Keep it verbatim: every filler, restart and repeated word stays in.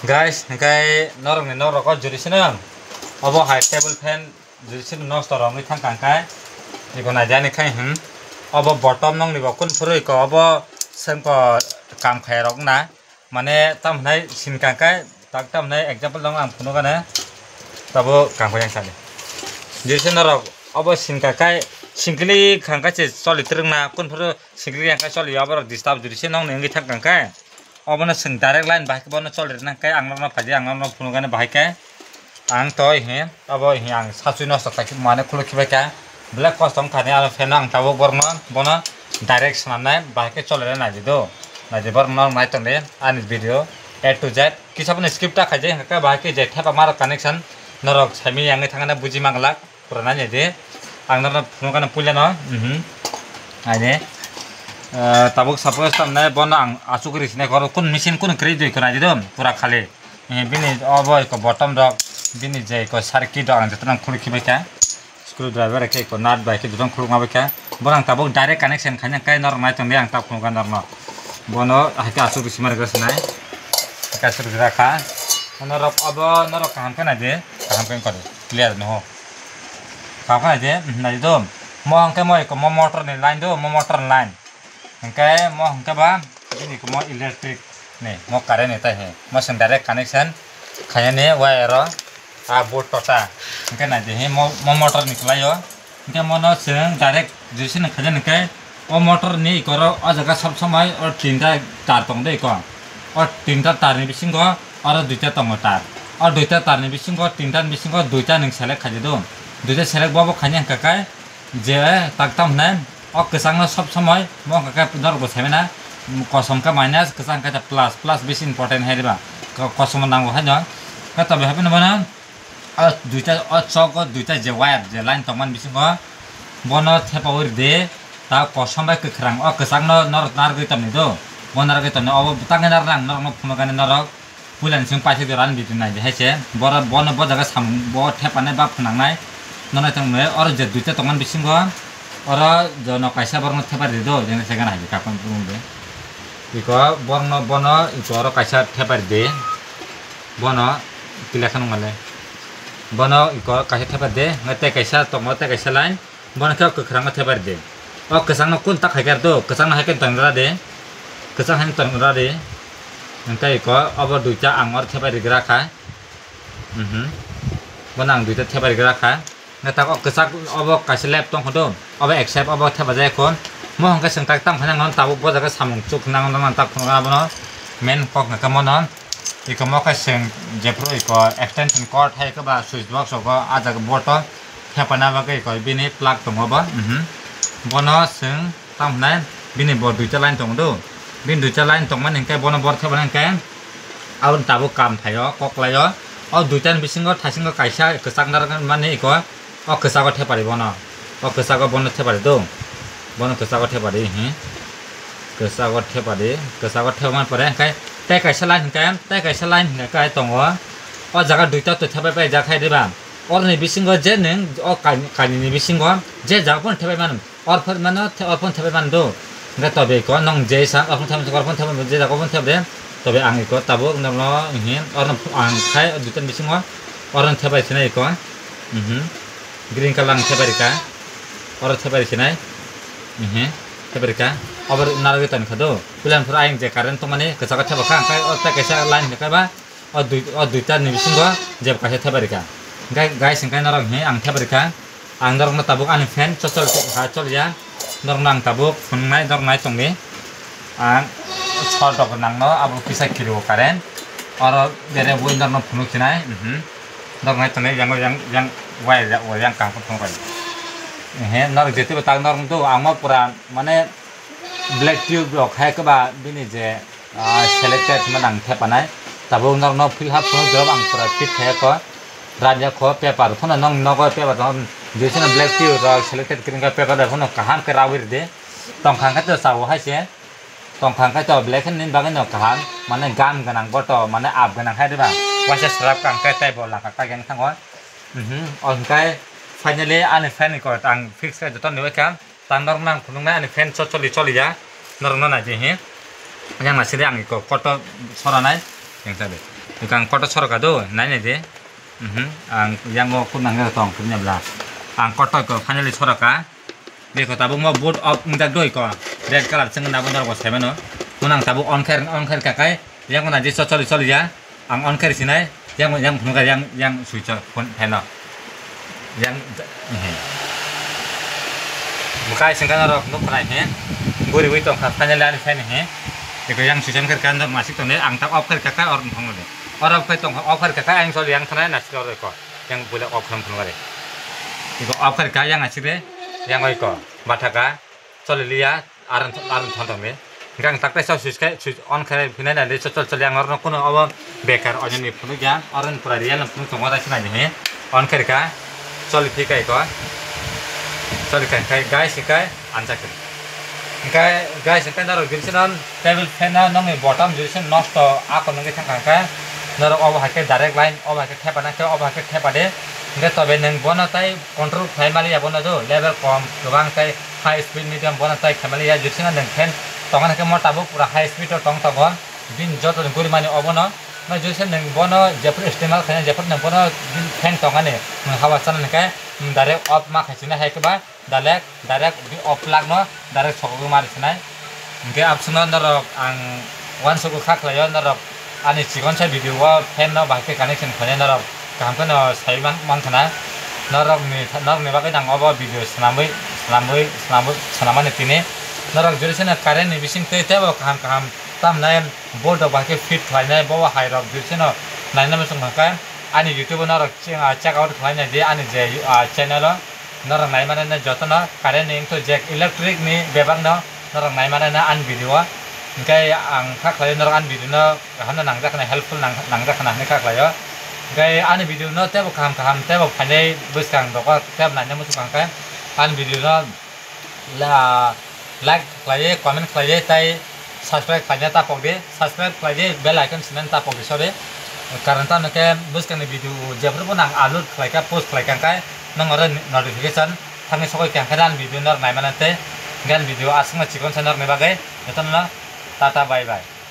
Guys, hingkai norokni norok o juri sino. Obo hai table fan juri sino nosto rok wngwi thangkha hingkai. Iko naidi ani khai hmm. Obo bottom nongni bo kun phuru iko obo sengko kam khaya rok na. Mane tam hinai sin kangkai tak tam hinai example dong ang phunukgane. Tabo kangkho yang sani. Juri sino norok obo sin kangkai singkili khangkai se choli twrwngna kun phuru singkili khangkai choli oborok disturb juri sino nongni wngwi thangkha hingkai. Obono chwng direct line bahai khe bono choli rwna hwnkhe ang nokno phaidi ang nokno phunukgani bahai khe ang toi he abo he ang sachui nosto khai mane khuluk khibai kha belai kosto wngkha ni aro fan no ang tabuk borokno bono direct swnamnai bahai khe choli rwna naidi do naidi borokno nai tongdi ani video A to Z kisa bono skip ta khaijai hwnkhe bahai khe je thepa maro connection norok saimani yang thangna buji manglak. Pura nai de. Ang norno phunukgano puilano. Mhm. Aine. Eh, tabuk suppose tamne bono ang asuk ri sinai koro kun machine kun kri dui kona didom pura khali. Eh, bini obo iko bottom rok bini je iko circuit rok ang jotono khuluk khibai kha. Screwdriver khe iko nut bai khe jotono khuluk ma bai kha. Bono ang tabuk direct connection khaina kai norok nai tongdi ang tabuk phunukgano norno. Bono hai khe asuk ri simar gra sinai. Hai khe asuk ri gra kha. Norok obo norok kaham khe nai de. Kaham khe kori. Clear no. Kha kha je, nai do. Mo hwnkhe mo eko mo motor ni line do, mo motor ni line. Hwnkhe mo hwnkhe ba bini ko mo electric ni, mo current ni tai he. Mo seng direct connection khaina ni wire ro a board tota. Hwnkhe nai de he mo, mo motor ni kwlai o. Hwnkhe mo no seng direct juice ni khaina ni khe O motor ni ikoro o jaga sob somoi o tinta tar tong de iko. O tinta tar ni bisingo oro duita tongo tar. O duita tar ni bisingo tinta ni bisingo duita nwng select khaidi do. Duita select bo bo khaini hwnkha khe je tak tam hwnai o kwchangno sob somoi mo hwnkha khe norok bo saimana kosom khe minus kwchang khe plus, plus bisi important hai riba. Ko-, kosom nango haino. Khe tobe haino bono O duita, o chok o duita je wire je line tongmani bisingo bono thepaui rwdi, ta kosom bai kwkhwrang o kwchakno norok narwgwi tongni do, bo narwgwi tongni obo tangwi narwknai ang norokno phunukgani norok puilani simi paithak jora ani video naidi hai se, borok bono bo jaga samung bo thepanai ba phwnangnai no naitongmani oro je duita tongmani bisingo oro jono kaisa borokno thepai rwdi do, jene se gana hai kakon phunukdi. Iko borokno bono iko oro kaisa thepai rwdi. Bono kile kheno male. Bono iko kaisa thepai rwdi. Hwnkhe tei kaisa tongo, tei kaisa line. Bono khe kwkhwrang no thepai rwdi. O kwchangno kun tak hai khe rwdi. Kwchangno hai khe tong rwdi. Kwchang hai tong rwdi. Hwnkhe iko obo duita ang oro thepai rwgra kha. Mhm. Bono ang duita thepai rwgra kha. Neta o kwchak obo kaisa lab tong kho do, obo accept obo thepajak kho. Mo hwnkhe chwng tak tamo khe nang tabuk bo jaga samung chuk nang nang tak phunukha abono main kok hwnkhe mono. Iko mo khe chwng jephru iko extension cord hai khe ba switch box rogo ah jaga board o thepana bagwi iko bini plug tongo bo. Mhm. Bono chwng Tamo hwnai bini bo duita line tongo do. Bini duita line tongmani hwnkhe bono bor thepmani hwnkhe aboni tabuk kam phaio, kok laio. O duitani bisingo thaisingo kaisa kwchak narwkmani iko, o kwchago thepari bono. O kwchago bono thepari do. Bono kwchago thepari hi. Kwchago thepari, kwchago thepmani pore hwnkhe tei kaisa line hwnkhe, tei kaisa line hwnkhe kai tongo. O jaga duita to thepai paijak hai diba? Oroni bisingo je nwng o kainwi, kainwini bisingo je jaga phano thepai mano. Or phano mano, the-, or phano thepai mano do. Hwnkhe tobe iko, nwng je sa, or phano thepai mano, or phano thepai mano, je jaga phano thepai de. Tobe ang iko, tabuk nwngno, mhm, orno ang khai, duitani bisingo, orno thepai sinai iko. Mhm. Green colour ang thepai rika. Oro thepai sinai. Mhm. Thepai rika. Obo narwgwi tongkha do. Puila phuru ayang je current tongmani, kwchak thepai kha, ang khai, o tei kaisa line hinwi kaiba. O dui, o duita ni bisingo jeb kaisa thepai rikha. Hwnkhe guys, hwnkhe norok hwnwi ang thepai rikha. Ang norokno tabuk ani fan chochol ha choliya. Norokno ang tabuk phunuknai, norok nai tongdi. Ang short rok nangno abo kisa kiriwo current. Oro bere bui norokno phunuk sinai. Mhm. Norok nai tongnai yang, yang, yang wire, wire yang kaham phunuk bai. Ehe, norok jetibo tak norok do, ang mo pura mane black tube rok hai khe ba bini je Ah, selected hwnba nang thepanai. Tabuk norokno fill up phunuk drop ang pura fit khe kho. Rajak kho paper phano nong nogo paper tong. Jisino black tube rok selected green colour paper bai phano kaham khe rawi rwdi. Tongkha khe to chao hai se. Tongkha khe to black khe nini bagwi no kaham. Mane gam gwnang bo to mane up gwnang hai diba. Waisa srap kang khe tei bo laka kageng thango. Mhm. O hwnkhe finally ani fan ni kok ang fix khe joto ni wai kha. Tang norok nang phunuknai ani fan cho choli choli ya. Norok no nai di hi. Yang na siri ang iko koto sora nai. Yang sabe. Ang kotor soroka do, nai nai de. Mhm. Ang yango kun nang tong kuni bla. Ang kotor ko finally soroka. Beko tabuk mo boot off wngjak doi ko. Red color chwng na bo norok bo sai mano. Mo nang tabuk on khe, on khe kakai. Yang mana je choli choli ya. Ang on khe sinai. Yang, yang phunukha yang, yang switch off phone fan o. Yang, ehe. Bukai sengka norok nuk khnai he. Guri wi tongkha finally ani fan he. Eko yang switch on khe kan masik tongnai. Ang ta off khe kakai or thong le. Or off khe tong off khe kakai ang choli yang thanai nasik or ko. Yang bule off kham phunukha re. Eko off khe ka yang asik re. Yang oi ko. Bathaka. Choli liya, aron, aron thon tong de. Hingke ang tak teisa switch kai, switch on khe phinai nai de, chol, chol, chol, yang oro kuno obo bekar onyoni phunuk ya, oro ni pura real no phunuk tongo, tai sinai de he. On khe rika, choli phi kai ko. Choli kai, kai, guys, kai, ansa khe. Hingke, guys, hingke norok jodi seno table fan no nongni bottom jodi seno nosto, ako nongke thang kha hingke, norok obo hai khe direct line, obo hai khe thepa nang khe, obo hai khe thepa de. Hingke tobe nwng bono tai control khlai maliya bono do, level kom, kwbang tai high speed medium bono tai khlai maliya, jodi seno nwng fan tongna khe mo tabuk pura high speed o tong tongo, bini joto ni guri mani obono, no jodi seno nwng bono jephuru istemal khaina jephuru nwng bono bini fan tongani, nwng haba chana hingke, nwng direct off ma khai sini hai khe ba, direct, direct off plug no direct sokogwi mari sinai. Hingke absongo norok ang uansukgwi kha khlaio, norok ani chikon sa video o fan no bahai khe connection khlainai norok kaham kheno sai man, man khna. Norok ni, norok ni bagwi nang obo video swnamwi, swnamwi, swnamwi, swnamani tini. Norok jodi seno current ni bising twi tebo kaham kaham tamnai board rok bahai khe fit khlainai, bo hai rok jodi seno naina muchung kha khe ani YouTube o norok che-, ah, check out khlainai di ani je, ah, channel o. Norok nai mano jotono current ni wngtwi jack electric ni bebak no norok nai mano ani video o. Hingke ang kha khlai norok ani video no kaham no nangjak khna helpful nang-, nangjak khna hinwi kha khlaio. Hingke ani video no tebo kaham kaham tebo phainai bwskang dogo tebo naina muchung kha hingke ani video no la-, like khlaiwi, comment khlaiwi, tai subscribe khlaina ta pokdi, subscribe khlaiwi, bell icon swnam ta pokdi, sorry. Karon tamo khe bwskangni video jephuru bo nang upload khlaikha, post khlaikha, hwnkhe nang oro notification thangwi sokoi kha, hwnkhe ani video norok naimano tei gan video aswkno chikon sa norokni bagwi. Jotono tata, bye bye.